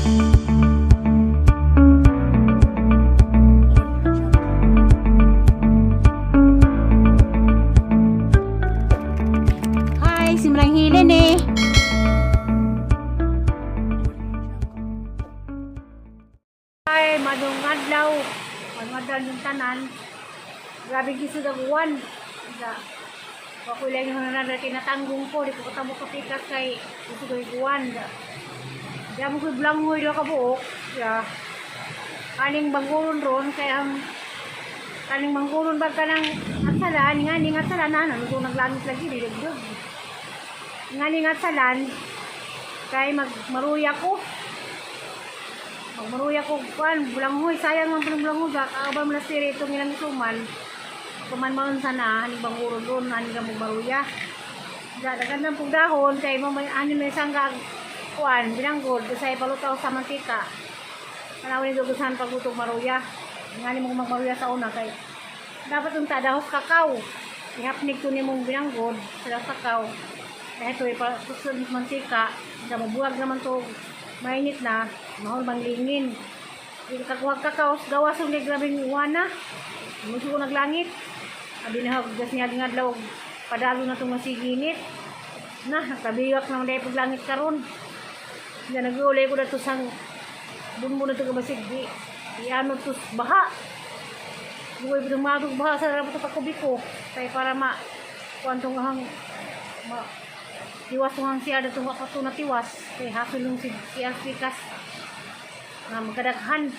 Hi, simrang hilin eh. Hi, madong adlaw. Madong adlaw yung tanan. Grabe gisud ang uwan. Sa ako lang yung nanan tinatanggong ko, di ko katamo kapikas kay gusto ko yung uwan. Di mo ko blanghoy do ka buok. Ya. Kaning bangguron ron kay ang kaning mangguron ba kanang atsalan, nga ning atsalan na ano, nung naglangit lagi di dugdug. Nga ning atsalan kay magmaruya ko. Magmaruya ko kuan bulanghoy, sayang man pud bulanghoy ba kaabal man siri itong ilang isuman. Kuman maon sana ani bangguron ron ani ka magmaruya. Da daghan ng pug dahon kay mo may ani may sangga kuan binanggod kasi palutaw sa mantika. Panawin ni dugusan paglutong maruya. Nga ni mo magmaruya sa una kay dapat unta dahos kakao. Ihapnig to nimong binanggod sa dahos kakao. Kaya ito ipasusod mantika. Sa mabuwag naman to mainit na, mahol bang lingin. Di kakuha kakao, gawas ang grabing iwana. Muso ko naglangit. Abi na gas niya nga adlaw padalo na itong masiginit. Na, nagkabiwak naman dahil paglangit karon. Nga nag-uulay ko na to sang bunbo na to kabasig di iano to baha. Buhay pa dumadog baha sa rapo to kakubiko. Kay para ma kuan tong hang ma tiwas tong hang siya datong kato na tiwas kay hasul yung si siya pikas nga magkadaghan.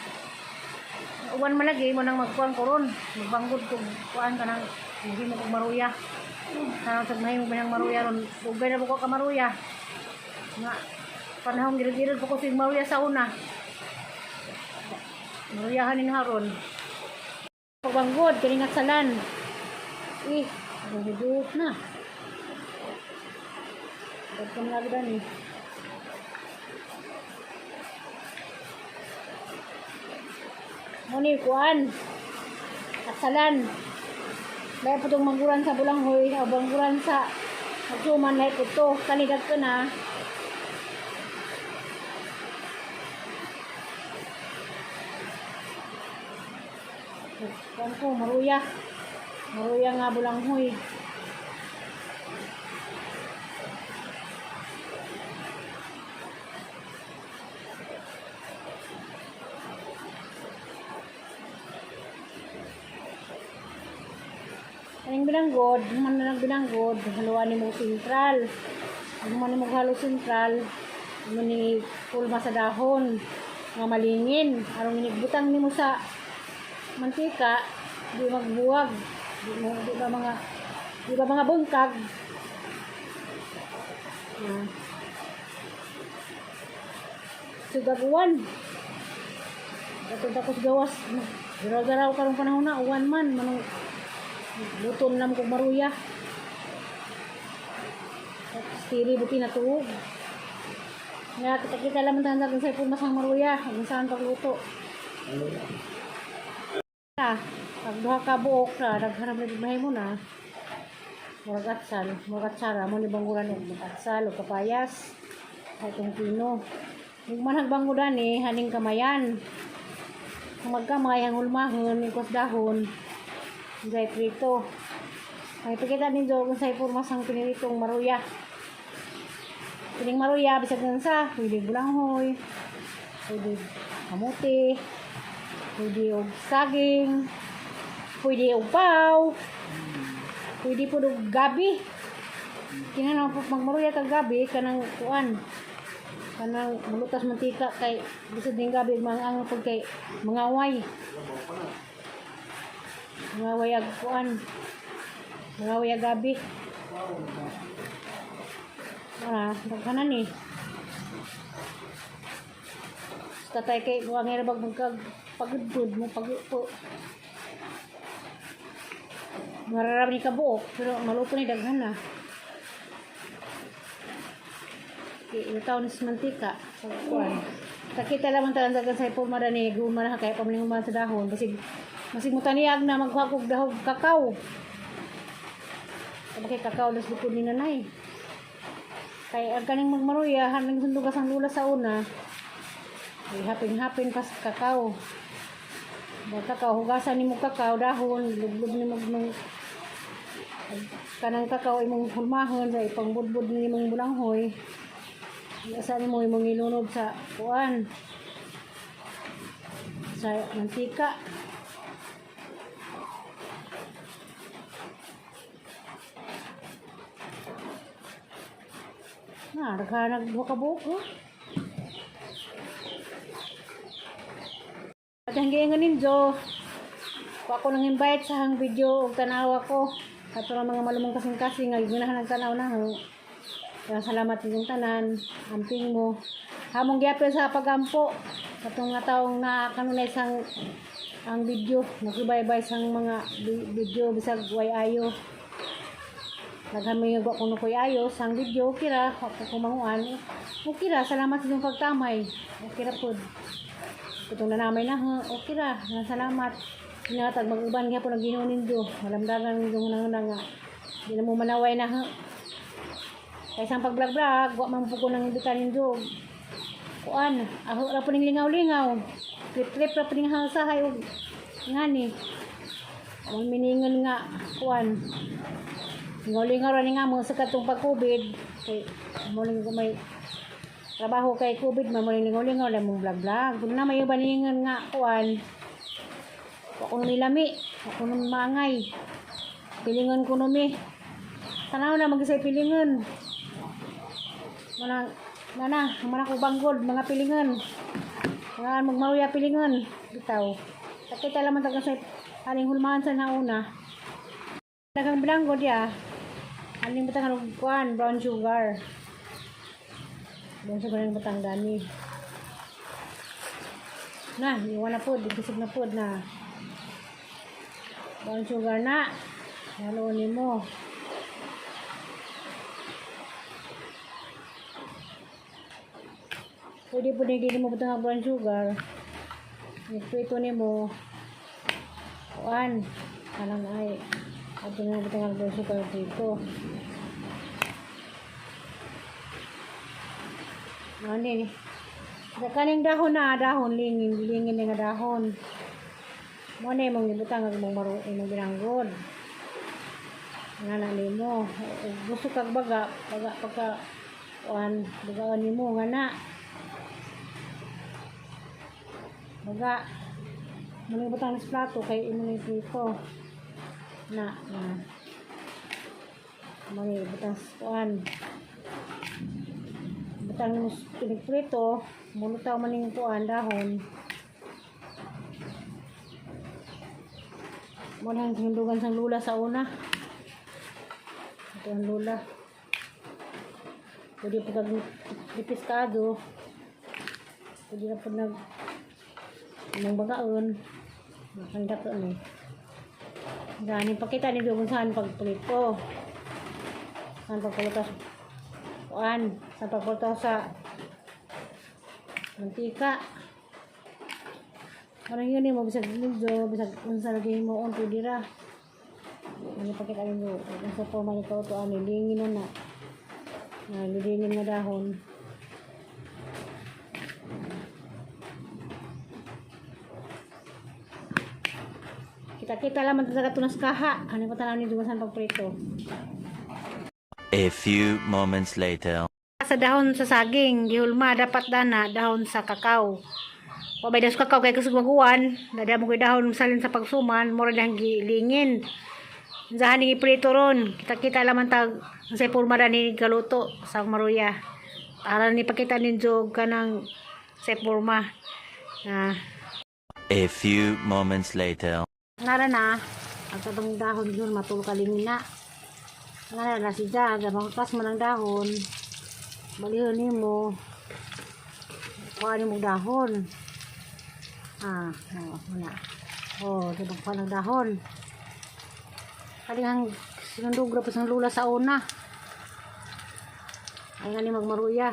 Uwan man lagi mo nang magkuan ko ron, magbanggod kog kuan kanang hindi mo kog maruya. Kanang sa mahimo ba maruya ron, ugay na ko ka maruya. Nga panahon gilid-gilid pa ko sig maruya sa una. Maruyahan ni haron. Pagbanggod kini nga salan. Eh, buhok na. Dagkam lagi dani. Muni kuan. Asalan. Dahil po itong mangguran sa bulanghoy, o mangguran sa magsuman na ito. Kanigag ka na. Kuan ko, maruya. Maruya nga bulanghoy. Kaning binanggod, human na lang binanggod, haluan ni mo sentral. Human ni mo halo sentral, mo ni pulma sa dahon nga malingin. Aron inigbutang nimo sa mantika, di magbuwag, di mo di ba mga bungkag. Ah. Sugaguan. Katong takos gawas, garaw-garaw karong panahon na, uwan man, manong luto na mo kog maruya. Stiri buti na tuog. Nga kita-kita lang man tanan sa ipon masang maruya, kung saan pagluto. Ah, pag duha ka buok na, daghan na bahay mo na. Murag atsal, murag atsara mo ni bangguran og atsal o kapayas. Ay itong pino. Ug man hagbangguran ni haning kamayan. Kung magkamay ang hulmahon, ikos dahon. Dry prito. Ay pakita ninyo kung sa porma sang piniritong maruya. Pining maruya bisag sa pwede bulanghoy, pwede kamote, pwede og saging, pwede og paw, pwede po og gabi. Kinahanglan po magmaruya kag gabi kanang kuan kanang mulutas mantika kay bisag ning gabi mga ang pag kay mangaway. Mangaway ag kuan. Mangaway ag gabi. Ah, daghanan ni. Tatay kay buwang bag magkag pagudgud mo pag po. Mararami ka buok pero maluto ni daghan na. Itaw ni mantika pagkuan. Kakita lamang talang sa porma dani guma na kaya pamalinguman sa dahon basig masig mutaniyag na magkuha kog dahog kakao. Bakit kakao las bukod ni nanay. Kay ang kaning magmaruya, hanang sundugas ang lula sa una. Ihapin-hapin pas kakao. Ba kakao, hugasan nimo kakao dahon, lublub nimo nung kanang kakao imong hulmahon sa ipangbudbud nimong bulanghoy. Asa nimo imong ilunod sa kuan, sa mantika. Na, naghanag duha ka buok, oh. At ang giingon ninyo, wa ko nang invite sa hang video og tanawa ko. Ato ang mga malumong kasing-kasing nga ginahan ang tanaw na ho. Kaya salamat ninyong tanan, amping mo. Hamong gyapon sa pagampo. Katong nga taong na kanunay sang ang video, nagsubaybay sang mga video bisag way ayo. Daghan mo yung kuno koy ayo sang video, okay ra, wa ko kumanguan. Okay ra, salamat sa inyong pagtamay. Okay ra pod. Itong nanamay na, ha? Okay ra, salamat. Ingatag mag-uban gyapon ang Ginoo nindo. Malamdagan ninyo nga nga. Di na mo manaway na, ha. Kay sang pag-vlog-vlog, wa man po ko nang imbita nindo. Kuan, aho ra po ning lingaw-lingaw. Trip-trip ra po ning hasahay og ngani. Ang miningon nga kuan. Lingaw-lingaw ra ni nga mo sa katong pag-COVID kay mo ning may trabaho kay COVID man mo ning lingaw-lingaw lang mong vlog-vlog. Kung na may uban nga kuan. Wa ko nilami, wa ko nung maangay. Pilingon ko numi. Tanaw na mag-isay pilingon. Mana nana, mana ko banggod mga pilingon. Mga magmaruya pilingon bitaw. Takita laman ta sa aning hulmahan sa nauna. Daghang bilanggod ya. Aning butang og kuan, brown sugar. Brown sugar ang butang dani. Na, iwan na pod, gisig na pod na. Brown sugar na. Halo nimo. Pwede po din mo butang ang brown sugar. Iprito nimo. Kuan. Kanang ay. Ato na butang ang brown sugar dito. Ano ni? Sa kaning dahon na, dahon, lingin, lingin nga dahon. Mo na imong gibutang ang imong maro imong binanggod. Nga na nimo. Ug gusto kag baga, baga pagka kuan, bagaan nimo nga na. Baga. Mo na ibutang sa plato kay imo ni prito. Na, na. Mo na ibutang sa kuan. Butang nimo sa pinigprito, mulutaw man ning kuan dahon. Mo na ang hindugan sang lula sa una. Ito ang lula. Pwede po kag dipiskado. Pwede na po nag nang bagaon. Makanda ko ni. Gani pakita ni kung saan pagprito. Saan pagpuluto kuan, saan pagpuluto sa mantika. Parang yun eh, mo bisag medyo, bisag unsa lagi mo on pwede ra. Ano pakita ninyo, unsa pa man ikaw to ani lingin na na. Na lingin nga dahon. Kita-kita lang man sa katunas kaha. Ano pa tanaw ni dugasan pagprito. A few moments later. Sa dahon sa saging, gihulma dapat dana dahon sa kakao. Wa bay dahon sa kakao kay kusog maguwan, dada mo koy dahon salin sa pagsuman, mura lang gilingin. Unsahan ning iprito ron, kita-kita laman tag unsay porma ni kaluto sa maruya. Para ni pakita ninyo kanang sa porma. Na A few moments later. Nara na, ang katong dahon yun, matulo kalingin na. Nara na siya, makas man ang dahon. Balihon nimo. Kuha nimo dahon. Ah, oh, wala. Oh, diba kuha ng dahon. Kalihang sinundog ra pa sang lula sa una. Ay nga ni magmaruya.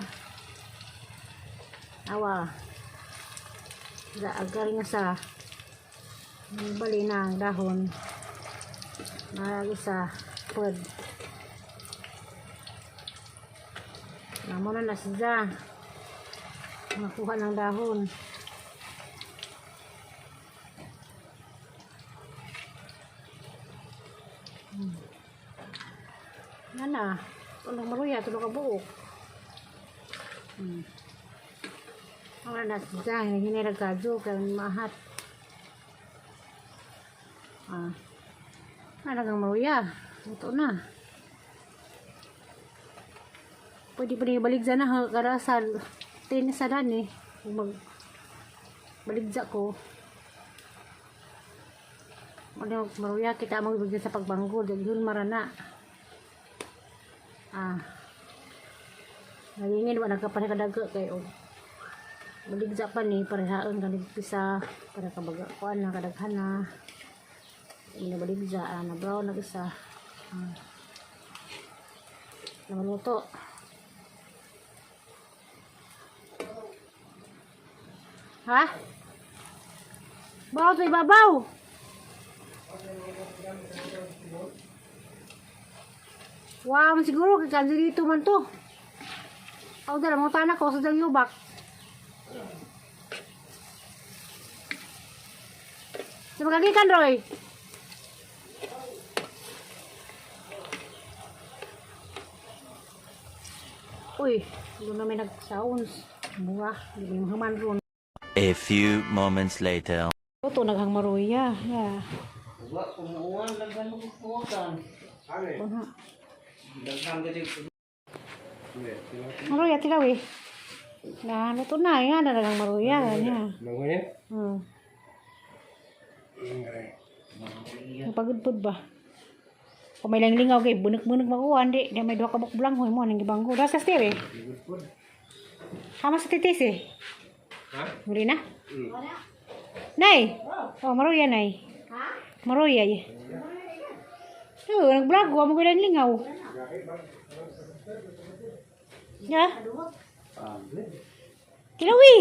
Awa. Agari nga sa bali na ang dahon. Marag isa pod. Namo na na siya. Makuha ng dahon. Yan na. Tulong maruya, tulong ka buok. Wala na siya, hindi na kadyo, kaya mahat. Ah. Nalagang maruya. Ito na. Pwede pa rin ibalik dyan na kada sa tin sa dan eh. Kung mag baligja ko. Ano, maruya kita mo ibigay sa pagbanggo. Dahil marana. Ah. Nagingin wa nagkaparekadaga kay og baligja pa ni parehaan kanig pisa para kabaga kuan na kadaghan na ina baligja ah, na brown na isa ah. Namaluto. Ha? Baw to ibabaw. Wow, siguro kay kanjo dito man to. Aw dala mo tanak ko sa dang yubak. Sa magagikan, Roy. Uy, doon na may nag-sounds. Bunga, hindi mo human ron. A few moments later. Ito, naghang maruya. Yeah. Wa kumuuan daghan mo kukutan. Ito na. Daghan gid. Maruya, tilaw eh. Na, luto na. Yan, naghang maruya. Yan. Mangoy. Napagod ba? Kung may langlingaw kay bunak-bunak makuha, hindi. Di may duha ka bukblang, huy mo, nang gibanggo. Rasa steer eh. Kama sa titis eh. Ha? Huli na? Nay! Oh, maruya, nay. Maruya eh. Oo, nag-vlog ko. Amo ko lang lingaw. Ya? Kilawi!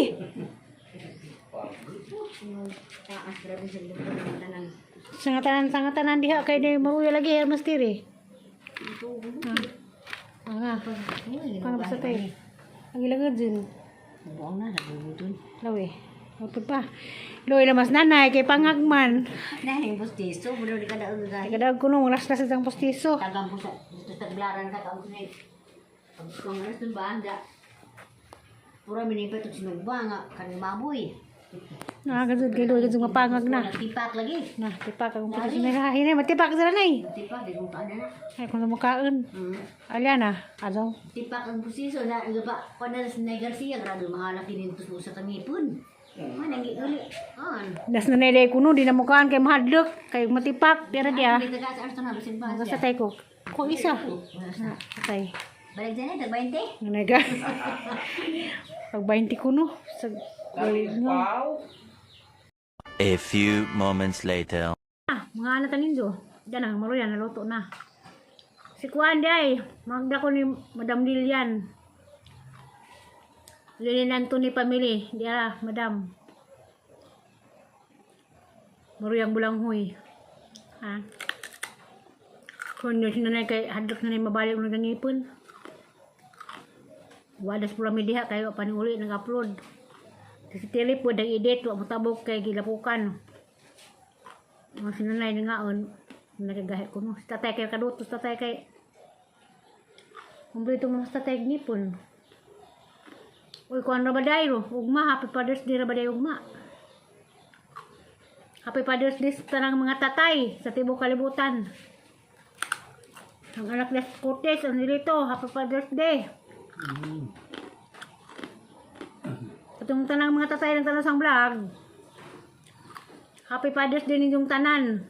Sangatanan, sangatanan diha kay day maruya lagi mas tiri. Ah. Ah. Para basta tayo. Ang ilagod dun. Buong na nagugudon. Lawi. Upod pa. Loy lamas nanay kay pangagman. Dahil postiso, bulo di kada og Ay kadag ko nung ras sa isang postiso. Tagang po sa dito sa taglaran ka kaon sa pag kung alas dun ba anda. Pura minipet og sinugba nga kaning baboy. Na gazud kay loy gazud mapangag na. Tipak lagi. Na tipak akong postiso na hinay matipak sila nay. Tipak di kong kaon na. Ay kung mukaon. Alya na. Adaw. Tipak ang postiso na ba kon na sa Nay Garcia grabe mahala kinintos mo sa kangipon. Man ang giuli. On. Das na nay kuno di na mukaan kay mahadlok kay matipak dira dia. Dito ka sa Arsenal bisin ba? Basta tay ko. Ko isa. Na, Atay. Balik dyan eh, tag 20. Nanay ka. Pag 20 ko no. Sa no. A few moments later. Ah, mga anak nindo. Diyan ang maruya naluto na. Si Kuan day, magda ko ni Madam Lilian. Lilian Anthony family, diara, Madam. Maruyang bulanghoy. Ha? Kung yun sinanay kay hadlok na na mabalik mo ng ngipon. Wadas pula mi diha kayo panuli nag-upload. Si Tele po nag edit wa motabok kay gilapukan. Ang sinanay na ngaon, nagagahi ko no. Si tatay kay kadutos, tatay kay kumpleto mo sa tatay ngipon. Uy, kuan ra ba day ro? Ugma, Happy Father's Day ra ba day ugma? Happy Father's Day sa tanang mga tatay sa tibuok kalibutan. Ang anak ni Cortez, ang nilito, Happy Father's Day. Atong tanang mga tatay ng tanang sang vlog. Happy Father's Day ninyong tanan.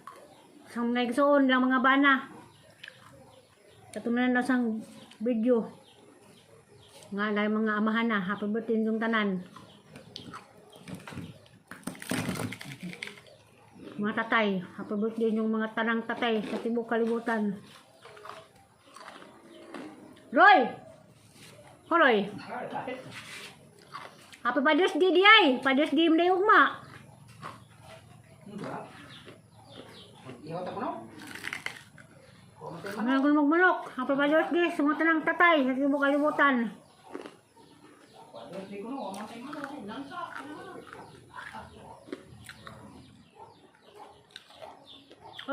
Sa mga igsoon lang mga bana. Katunan na sang video. Nga na yung mga amahan na. Happy birthday ninyong tanan. Mga tatay. Happy birthday ninyong mga tanang tatay sa tibuok kalibutan. Roy! Horoy! Happy Father's Day di ay. Father's Day mo na yung ugma. Mga gulmog manok. Happy Father's Day sa mga tanang tatay sa tibuok kalibutan. O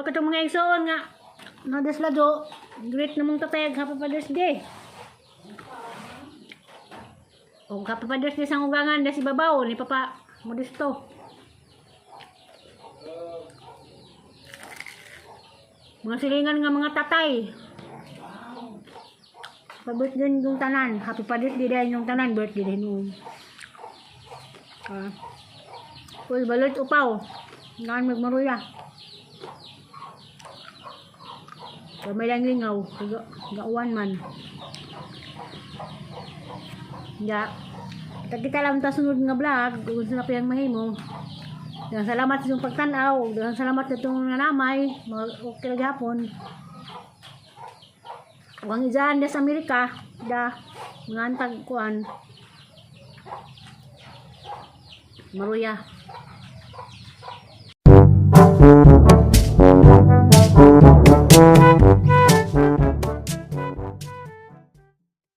katong mga igsoon nga nadislado, great namong tatayag, Happy Father's Day. O Happy Father's Day sa ugangan da si babaw ni Papa Modesto. Mga silingan nga mga tatay. Happy birthday yung tanan. Happy Father's Day dahil yung tanan. Birthday din noon. Ah. Uy, balot upaw. Ngaan magmaruya. Kamay lang lingaw. Gauan man. Ya. Kita lang ta sunod nga vlog. Kung sa piyang mahimo. Daghang salamat sa inyong pagtanaw. Daghang salamat sa itong nanamay. Mga okay lang gihapon. Ug ang izahan da sa Amerika, da mga antag kuan. Maruya.